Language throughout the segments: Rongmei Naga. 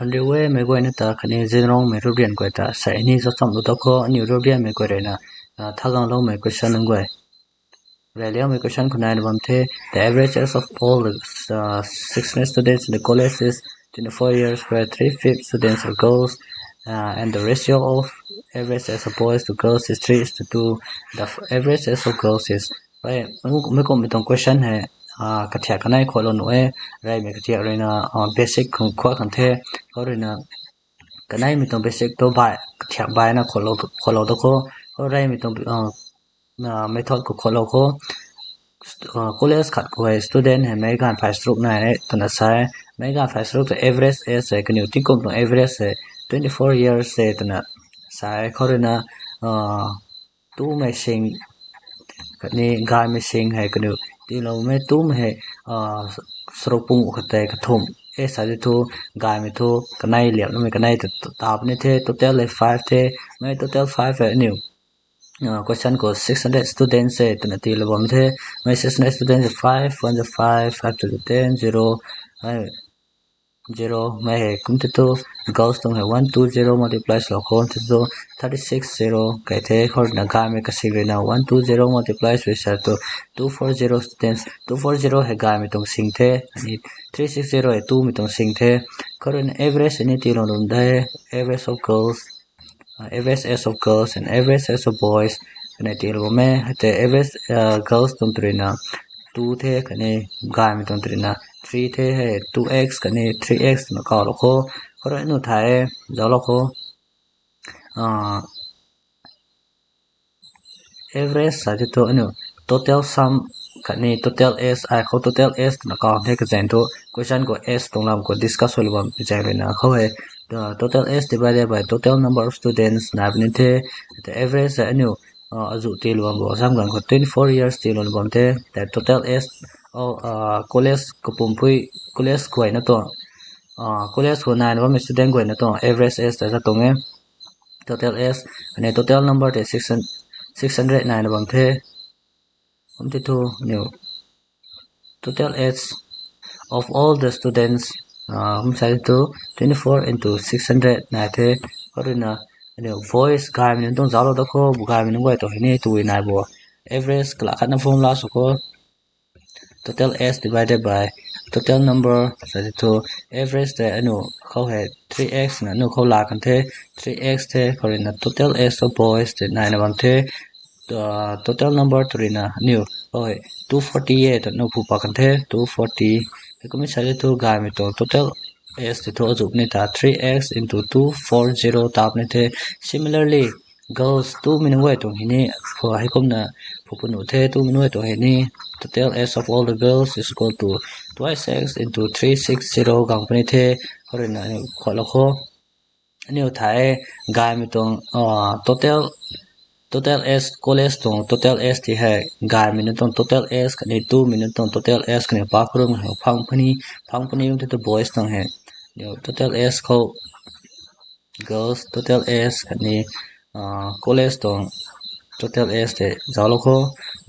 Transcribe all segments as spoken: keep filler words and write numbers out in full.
Anri e mei guayna ta khatni Zeliangrongmei rubrian guay ta sa ni zauc chamlou da khou, aniu rubrianmei guay ruina, ah, thagang loumei question nunc guay. Reyliangmei question khou naina bam the, the average age of all the, uh, six hundred students in the college is twenty-four years, where three-fifths students are girls, uh, and the ratio of average age of boys to girls is three is to two. The f-, average age of girls is, right, mei kum mei tuang question hei, ah, kathiak kanei khuaklou nuh e, reymei kathiak ruina, ah, basic khou khuak khang the, khou ruina, kaneimei tuang basic tu bai, kathiak baina khuaklou, khuaklou da khou, khou reymei tuang, ah, method khou khuaklou khou, st-, ah, college khat khou hei student hei meic ganv phay charuk nai e twna sa e, meic ganv phay charuk ta average age hei kaniw tingkum tuang average hei twenty-four years e twna sa e, khou ruina, ah, tumei sing, khatni gaymei sing hei kaniw tiiloumei tumei hei, ah, charuk pung khat tei kathumh e sa di thu, gaymei thu kanei liaploumei kanei ta, ta, ta puni the, total hei five the, mei total five hei aniu, ah, question khou six hundred students e twna tiilou bam the, mei six hundred students hei five, one to five, five to the ten, zero, hei, zero, mei hei kum tei thu, girls tuang hei one two zero multiply swlou khou, tei thu, thirty-six zero, kai the, khou ruina gaymei kasing ruina one two zero multiply sw sa thu, two four zero students, two four zero hei gaymei tuang sing the, ani three six zero hei tumei tuang sing the, khou ruina average ni tiilou nunc de, average of girls, uh, average age of girls and average age of boys, khatni tiilou bam e, hei tei average, uh, girls tuang tw ruina two the, khatni gaymei tuang tw ruina three the, hei two x khatni three x twna kawlou khou, khou ruina thay e, zauclou khou, ah, average sa di thu aniu total sum khatni total age, ai khou total age twna kaw the kazaeng thu, question khou age tuang lam khou discuss swlou bam zaeng ruina khou hei, uh, total age divided by total number of students nai puni the, the average hei aniu, uh, azuh tiilou bam bo, sam ganv khou twenty-four years tiilou bam the, the total age, oh, uh, college kapumpui, college guayna tuang, uh, college khou naina bammei student guayna tuang average age ta sa tuang e. Total age, khatni total number tei six hundred, six hundred naina bam the. Kum tei thu, aniu total age of all the students, ah, kum sa di thu twenty-four into six hundred nai the. Khou ruina, aniu boys gaymei nunc tuang zauclou da khou, gaymei nunc guay tuang hei ni tw nai bo. Average kala khatna formula sw khou, total age divided by total number sa di thu, average tei aniu khou hei three x na aniu khou la kan the, three x the, khou ruina total age of boys tei naina bam the, uh, total number tw ruina aniu khou hei two forty e ta aniu phu pa kan the, two forty. Hei kummei sa di thu gaymei tuang total age tei thu azuh puni ta three x into two four zero ta puni the. Similarly, girls tumei nunc guay tuang hei ni, phu hei kumna phu puni the, tumei nunc guay tuang hei ni, total age of all the girls is equal to twice x into three six zero gang puni the, khou ruina aniu khuaklou khou. Aniu thay e, gaymei tuang, ah, total, total age, college tuang total age tei hei, gaymei nunc tuang total age khatni tumei nunc tuang total age kaniw pa khou ruina phang puni, phang puni kum tei thu boys tuang hei. Aniu total age khou, girls total age khatni, ah, college tuang total age tei zauclou khou,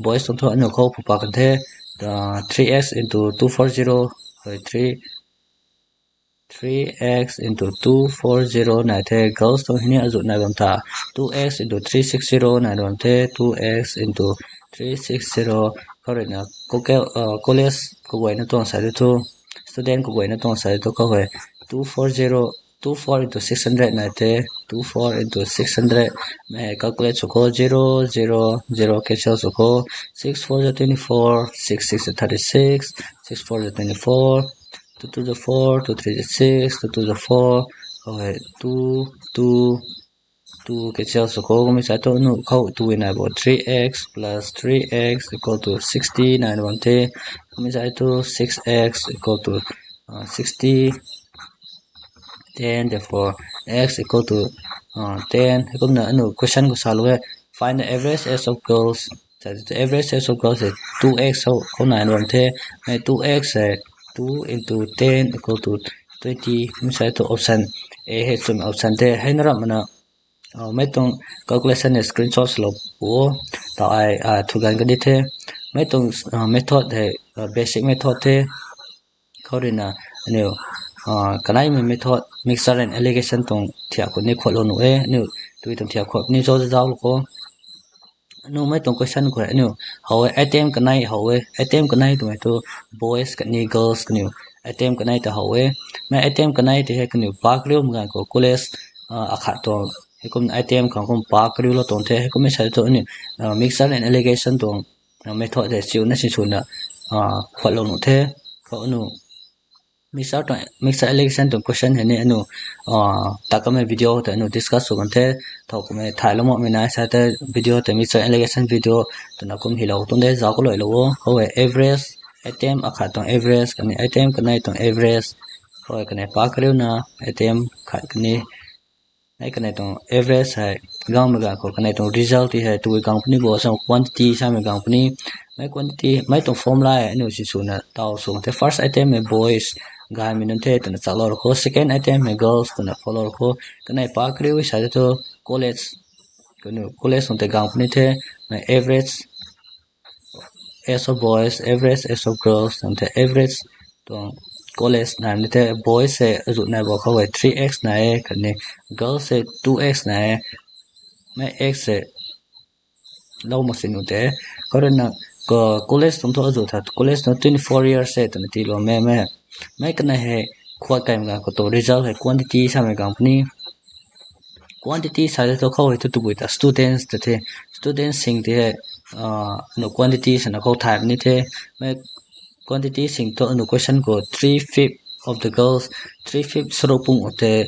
boys tuang thu aniu khou phu pa kan the, ah, three x into two four zero, hei three, three x into two four zero nai the, girls tuang hei ni azuh nai bam ta, two x into three six zero nai bam the, two x into three six zero, khou ruina, uh, college kaguayna tuang sa di thu, student kaguayna tuang sa di thu khou hei, two four zero, two four into six hundred nai the, two four into six hundred, mei hei calculate sw khou, zero, zero, zero cancel sw khou, six four za twenty-four, six six za thirty-six, six four za twenty-four, two two za four, two three za six, two two za four, khou hei two, two, two cancel sw khou, kummei sa thu aniu khou tw nai bo three x plus three x equal to sixty naina bam the, kummei sa thu six x equal to, uh, sixty, then therefore x equal to, uh, ten. Hei kumna aniu question khou salou e, find the average age of girls. Sa di thu average age of girls hei two x khou, khou naina bam the, mei two x hei two into ten equal to twenty, kummei sa thu option A hei chum option the, hei na ramh mana, uh, mei tuang calculation hei screenshot swlou pu o, tau ai, uh, thu gan ka di the, mei tuang, uh, method hei, uh, basic method the, khou ruina, aniu kaneimei method mixture and aligation tuang thiak khou ni khuatlou nuh e, aniu tui tuang thiak khou ni zauc zauc lou khou. Aniu mei tuang question khou aniu how e, item kanei how e, item kanei twmei thu boys khatni girls kaniw item kanei ta how e. Mei item kanei tei hei kaniw pac kariumei ganv khou college akhat tuang heikum item khang kum pac kariulou tuang the, heikummei sa thu aniu mixture and aligation tuang method tei siuna sinswna khuatlou nuh the. Khou aniu mixture tuang, mixture aligation tuang question hei ni aniu takamei video tei aniu discuss sw kan the. Thow kummei thaylou makmei nai sa tei video tei mixture aligation video twna kum hylou tuang de, zauc kaloilou o. Khou e average, item akhat tuang average khatni item kanei tuang average, khou e kanei pac kariuna item khat khatni hei kanei tuang average hei gangmei ganv khou kanei tuang result ti hei tui gang puni bo sa quantity samei gang puni. Mei quantity mei tuang formula hei aniu sinswna taw sw kan the. First item hei boys gaymei nunc the twna chaklou rou khou, second item hei girls twna follow rou khou, kanei pac kariu sa tei thu college, kaniw college nunc tei gang puni the. Mei average age of boys, average age of girls nunc the, average tuang college nai ni the. Boys hei azuh nai bo khou e three x nai e, khatni girls hei two x nai e. Mei x hei lou mak si nuh te. Khou ruina college tuang thu azuh tha, college tuang twenty four years e twna tiilou mei mei. Mei kanei hei khuat kaimei ganv khou tuang result hei quantity samei gang puni. Quantity sa tei thu khou hei thu tabui ta students ta the, students sing tei hei aniu quantity sana khou thay puni the. Mei quantity sing thu aniu question khou three fifth of the girls, three fifth saruk pung tei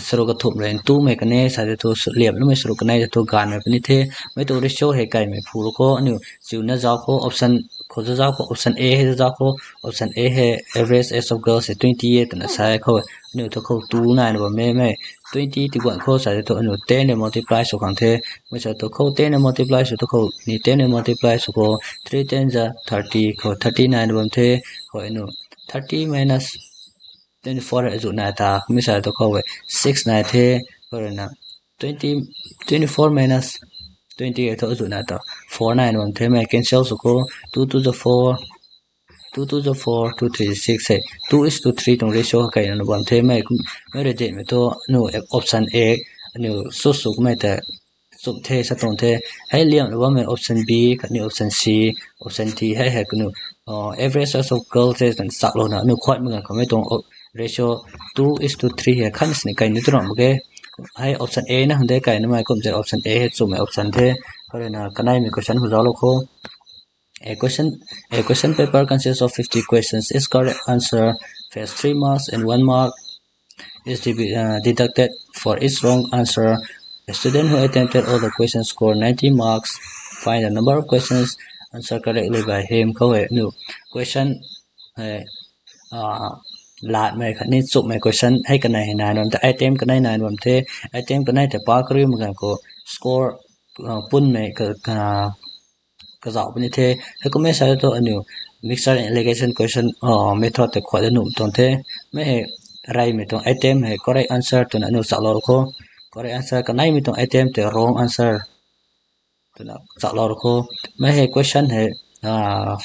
saruk kathumh rui ntumei kanei sa tei thu liamloumei saruk kanei tei thu gaanvmei puni the. Mei tuang ratio hei kaimei phu rou khou aniu siuna zauc khou option khou zauc khou, option A hei zauc khou, option A hei average age of girls hei twenty e twna sa e. Khou aniu thu khou two naina bam e mei, twenty tiguan khou sa tei thu aniu ten rui multiply sw khang the. Mei sa thu khou ten rui multiply sw thu khou ni ten rui multiply sw khou three ten ja thirty khou thirty naina bam the. Khou aniu thirty minus twenty four hei azuh nai ta, kummei sa thu khou e six nai the. Khou ruina twenty, twenty four minus twenty hei thu azuh nai ta four naina bam the. Mei cancel sw khou two two ja four, two two ja four, two three six hei two is to three tuang ratio kaina bam the. Mei kum mei rui dinmei thu aniu option A aniu choose sw kummei ta chumh the sa tuang the. Hei liamlou bammei option B khatni option C, option D hei hei kaniw average age of girls tei twna chaklouna aniu khuatmei ganv khou mei tuang ratio two is to three hei khan sini kai ni tu ram mak ge. Hei option A na hang de kaina mei kum zai option A hei chumhmei option the. Khou ruina kaneimei question khou zauclou khou. A question, a question paper consists of fifty questions. Each correct answer pays three marks and one mark is debi- uh, deducted for each wrong answer. A student who attempted all the questions scored ninety marks. Find the number of questions answered correctly by him. Khou hei nu question hei latmei khatni chumhmei question hei kanei hei nai bam the, item kanei nai bam the. Item kanei tei pac kariumei ganv khou score punmei kazauh puni the. Heikummei sa thu aniu mixture and aggregation question method tei khuat da nuh tuang the. Mei hei reymei tuang item hei correct answer twna aniu chaklou rou khou, correct answer kaneimei tuang item tei wrong answer twna chaklou rou khou. Mei hei question hei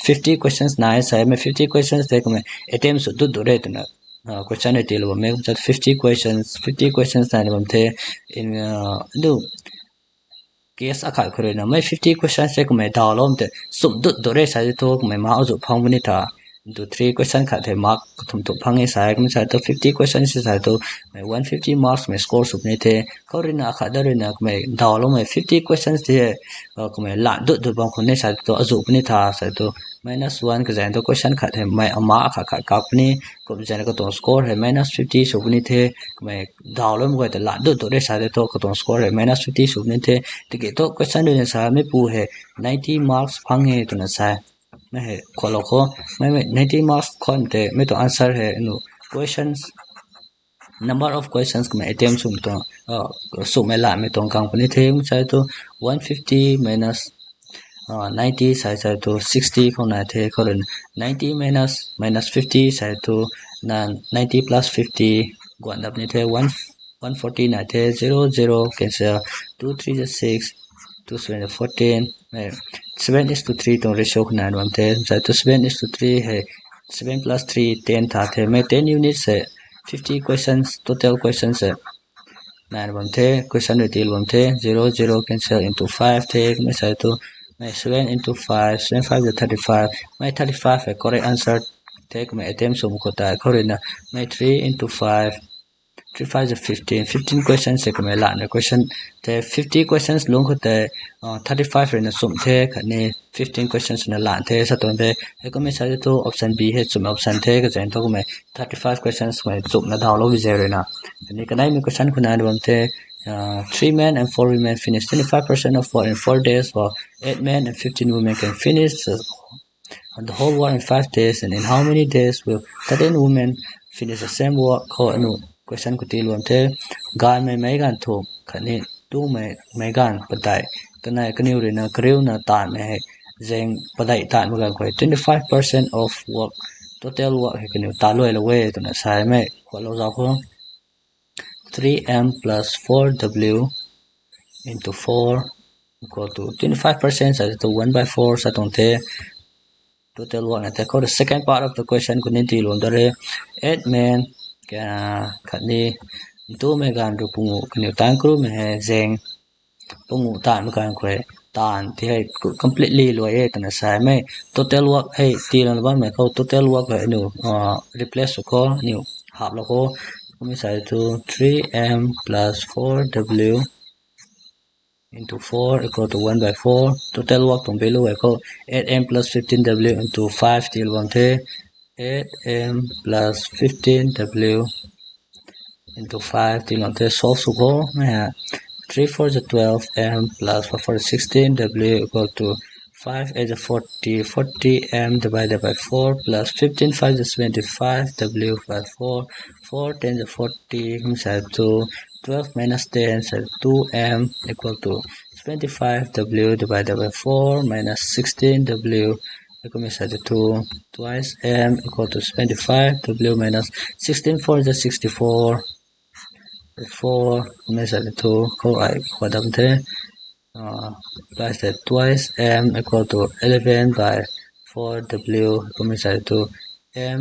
fifty questions nai sa, mei fifty questions tei kummei item sw dut dut re twna question hei tiilou bammei kum sa fifty questions, fifty questions nai bam the. Aniu case akhat khou ruina mei fifty questions tei kummei dawloumei tei chumh dut dut re sa thu kummei mark azuh phang puni tha. Into three question khat hei mark kathumh thumh phang e sa, kummei sa thu fifty questions sa thu mei one fifty marks mei score sw puni the. Khou ruina akhat da ruina kummei dawloumei fifty questions tei kummei lat dut dut bam khou ni sa thu azuh puni tha sa thu minus one kazaeng thu question khat hei mei ama akhat khat kak puni, kum zaeng katuang score hei minus fifty sw puni the. Kummei dawloumei guay ta lat dut dut re sa thu katuang score hei minus fifty sw puni the. Tiki thu question ruina sa meipu hei ninety marks phang e twna sa. Mei hei khuatlou khou, mei mei ninety marks khwan tei mei tuang answer hei nu questions, number of questions kummei item sw tuang, sumei latmei tuang kang puni the. Kum sa thu one fifty minus ninety sa sa thu sixty khou nai the. Khou ruina ninety minus minus fifty sa thu na ninety plus fifty guan dap ni the, one forty nai the, zero zero cancel, two three ja six, two seven fourteen, seven is to three tuang ratio khou nai bam the. Sa thu seven is to three hei seven plus three ten tha the, mei ten units hei fifty questions, total questions e. Nai bam the, question rui til bam the, zero, zero cancel into five the, kumna sa tu, mei seven into five, seven five is thirty-five, mei thirty-five e correct answer the, kumna attempt sum khou tei, khou rui na, mei three into five, three five is fifteen, fifteen questions e kumna lan na question the, fifty questions lung khou tei, uh, thirty-five rui na sum the, khatni fifteen questions na lan the, sa tuang the, hei kumna sa tu option B hei sum option the, kazan tu kumna thirty-five questions kumna sum na daw lou bi zai rui na. Khatni kanei mei question khou nai bam the, uh, three men and four women finish twenty-five percent of work in four days, while eight men and fifteen women can finish, uh, the whole work in five days, and in how many days will thirteen women finish the same work? Khou anu question khou til bam the, gaanvmei meic gaanv thumh, khatni tumei meic gaanv padeih, kanei kaniw rui na kariuna taanvmei hei, zaeng padeih taanvmei gaanv khou twenty-five percent of work, total work hei kaniw taanv luai lou e, twna sa e mei, khuat lou zauc khou. Three M plus four W into four equal to twenty-five percent sa tu one by four sa tuang the. Total work na the. Khou the second part of the question khou ni til bam da re. Eight men, khatni ntumei gaanv rui pungu kaniw taanv kariumei hei zaeng pungu taanvmei gaanv khou taanv ti hei completely luai e twna sa e mei. Total work hei til bam bammei khou total work hei anu, uh, replace sw khou, aniu haplou khou. Kumna sa tu three M plus four W into four equal to one by four. Total work tuang value hei khou eight M plus fifteen W into five til bam the. Eight M plus fifteen W into five til bam the, solve sw khou, mei ha. Three four is twelve M plus five four is sixteen W equal to five eight is forty, forty M divided by four plus fifteen five is twenty-five W by four, four ten is forty, kumna sa tu twelve minus ten sa two M equal to twenty-five W divided by four minus sixteen W, kumna sa tu twice M equal to twenty-five W minus sixteen four is sixty-four, four, kumna sa tu khou ai khuat dam the. Uh, plus the twice M equal to eleven by four W, kumna sa tu M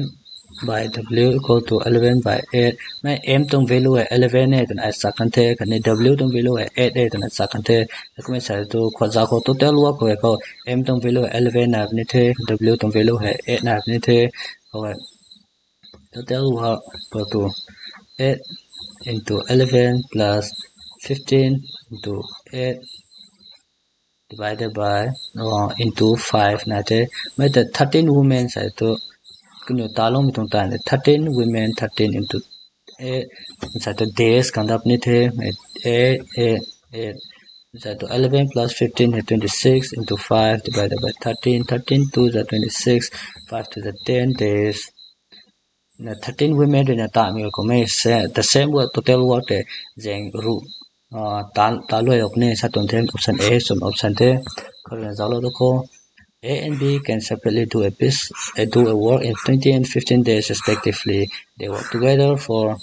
by W equal to eleven by eight. Mei M tuang value hei eleven e twna ai sak kan the, khatni W tuang value hei eight e twna sak kan the. Kumna sa tu khuat zauc khou total work khou hei khou M tuang value hei eleven nai puni the, W tuang value hei eight nai puni the. Khou hei total work equal to eight into eleven plus fifteen into eight divided by, uh, into five nai the. Mei ta thirteen women sa tu kaniw taloumei tuang taanv the, thirteen women, thirteen into eight, sa tu days khang dap ni the, eight, eight, eight, sa tu eleven plus fifteen hei twenty-six into five divided by thirteen, thirteen two is twenty-six, five to the ten days. Na thirteen women rui na taanvmei khou mei se, the same work, total work tei zaeng ruh, uh, taanv, taanv luai lou puni sa tuang the, option A, sum option the. Khou rui na zauclou tu khou. A and B can separately do a piece, uh, do a work in twenty and fifteen days respectively. They work together for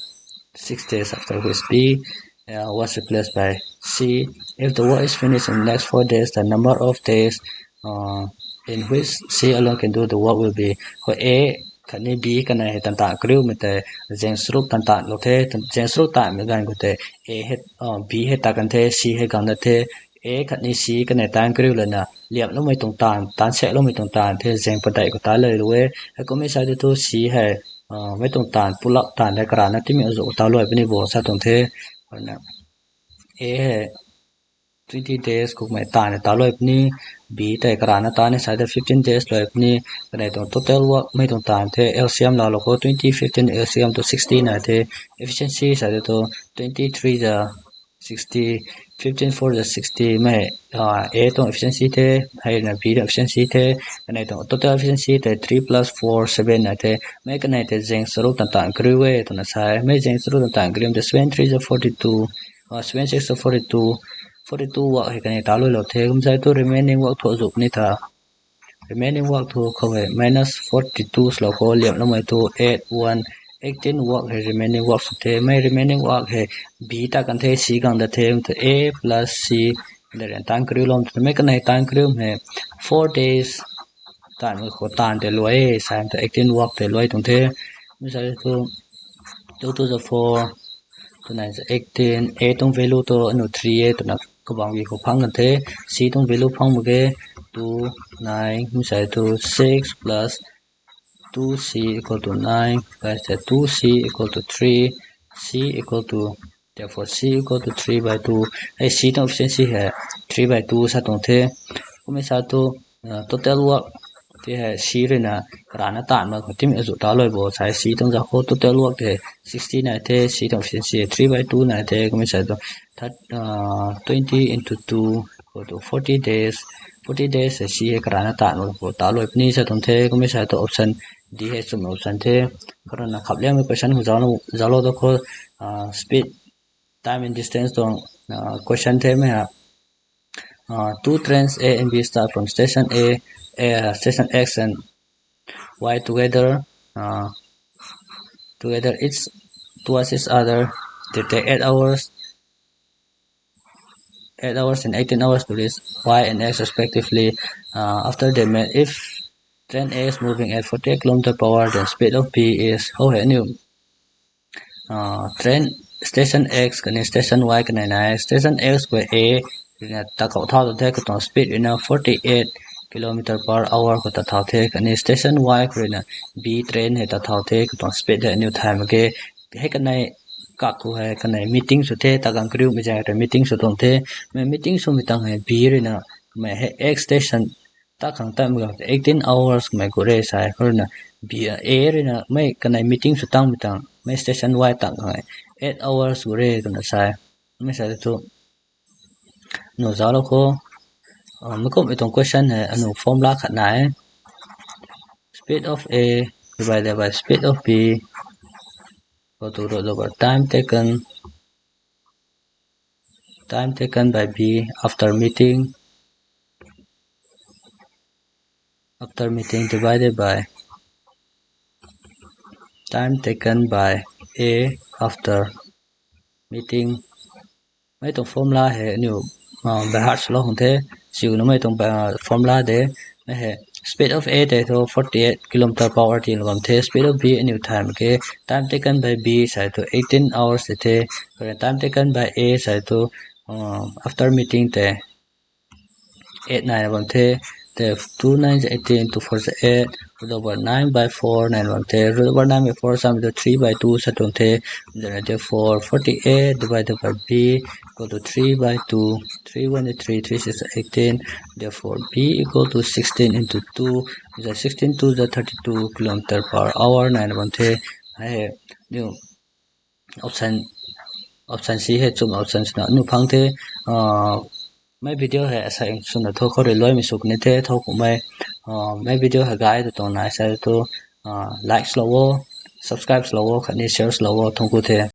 six days, after which B, uh, was replaced by C. If the work is finished in the next four days, the number of days, uh, in which C alone can do the work will be, khou A khatni B kanei hei tan tan kariumei tei zaeng charuk tan tan lou the, tan, zaeng charuk tanmei ganv khou tei A hei, uh, B hei ta kan the, C hei gang na the, A khatni C kanei tan kariu lana liamloumei tuang taanv, taanv sekloumei tuang taanv the, zaeng padeih khou ta lei lou e. Hei kumna sa tu C hei, uh, mei tuang taanv, pull up taanv hei karana timei azuh ta luai puni bo sa tuang the. Khou na A hei twenty days kummei taanv ta luai puni, B tei karana taanv ni sa ta fifteen days luai puni, kanei tuang total work mei tuang taanv the, L C M laalou khou twenty, fifteen, L C M tu sixty nai the, efficiency sa tu twenty three is sixty, fifteen four is sixty, mei, uh, A tuang efficiency the, hei na B tuang efficiency the, kanei tuang total efficiency tei three plus four, seven nai the, mei kanei tei zaeng charuk tan tan kariu e twna sa e, mei zaeng charuk tan tan kariu tei seven three is forty two, uh, seven six is forty two, forty two work hei kanei ta luai lou the, kumna sa tu remaining work thu azuh ni tha. Remaining work thu khou hei minus forty two swlou khou liamloumei thu eight one, eighteen work hei remaining work sw the, mei remaining work hei B ta kan the, C gang da the, tu A plus C, de rian tan kariu lou tu mei kanei tan kariu hei four days taanv khou taanv tei luai e, sa tu eighteen work tei luai tuang the, kumna sa tu Two two za four, two nine za eighteen, a tuang value tu anu three e twna kabang vi khou phang kan the. C tuang value phang mak ge, two nine, mi sai tu six plus two c equal to nine, by sai two c equal to three, c equal to, therefore c equal to three by two. Hei c tuang efficiency hei three by two sa tuang the. Kumna sa tu, uh, total work ti hei c ruina karana tan ma khou timi azu ta lui bo sai c tuang za khou total work ti hei sixty nai the, c tuang efficiency hei three by two nai the. Kumna sa tu thirty, uh, twenty into two equal to forty days. Forty days hei c hei karana tan ma khou ta lui puni sa tuang the. Kumna sa tu option D hei chum option the. Karana khap liangmei question khou zauc, zauclou tu khou, uh, speed, time and distance tuang, uh, question the mei ha. Uh, two trains A and B start from station A, uh, station X and Y together, uh, together each towards each other. They take eight hours, eight hours and eighteen hours to reach Y and X respectively. Uh, after they met, if train A is moving at forty-eight kilometer per hour, then speed of B is, how hei aniu, uh, train station X khatni station Y kanei nai, station X khou A ruina ta khou thau tu the, katuang speed ruina forty-eight kilometer per hour khou ta thau the, khatni station Y khou ruina B train hei ta thau the, katuang speed hei aniu thay mak ge. Hei kanei kak khou hei kanei meeting sw the, ta khang kariumei zaeng ta meeting sw tuang the. Mei meeting swmei tang hei B ruina mei hei X station ta khang tat mak ge eighteen hours mei gu re sai, khou ruina B, A ruina mei kanei meeting sw tangmei tang mei station Y tang khang hei eight hours gu re twna sai. Mei sa tu nu zauclou khou, uh, mei kumhmei tuang question hei anu formula khat nai. Speed of A divided by speed of B equal to root over time taken, time taken by B after meeting, after meeting divided by time taken by A after meeting. Mei tuang formula hei aniu, uh, by heart swlou khang the. Siu na mei tuang, uh, formula de. Mei hei speed of A tei thu forty-eight kilometer per hour tina bam the. Speed of B aniu thay mak ge. Time taken by B sai thu eighteen hours tei the. Time taken by A sai thu, uh, after meeting tei eight naina bam the. Tei two nine eighteen, two four eight, root over nine by four naina bam the. Root over nine by four samei tu three by two sa tuang the. Then therefore forty-eight divided by B equal to three by two. Three one is three, three six eighteen. Therefore B equal to sixteen into two. Sixteen two za thirty-two kilometer per hour naina bam the. Hei aniu option, option C hei chum option swna nu phang the. Uh, mei video hei asai swna tho khou rui luaimei sw kani the, tho kumhmei, uh, mei video hei gay tu tuang nai sai tu, uh, like swlou o, subscribe swlou o, khatni share swlou o, thangc ku the.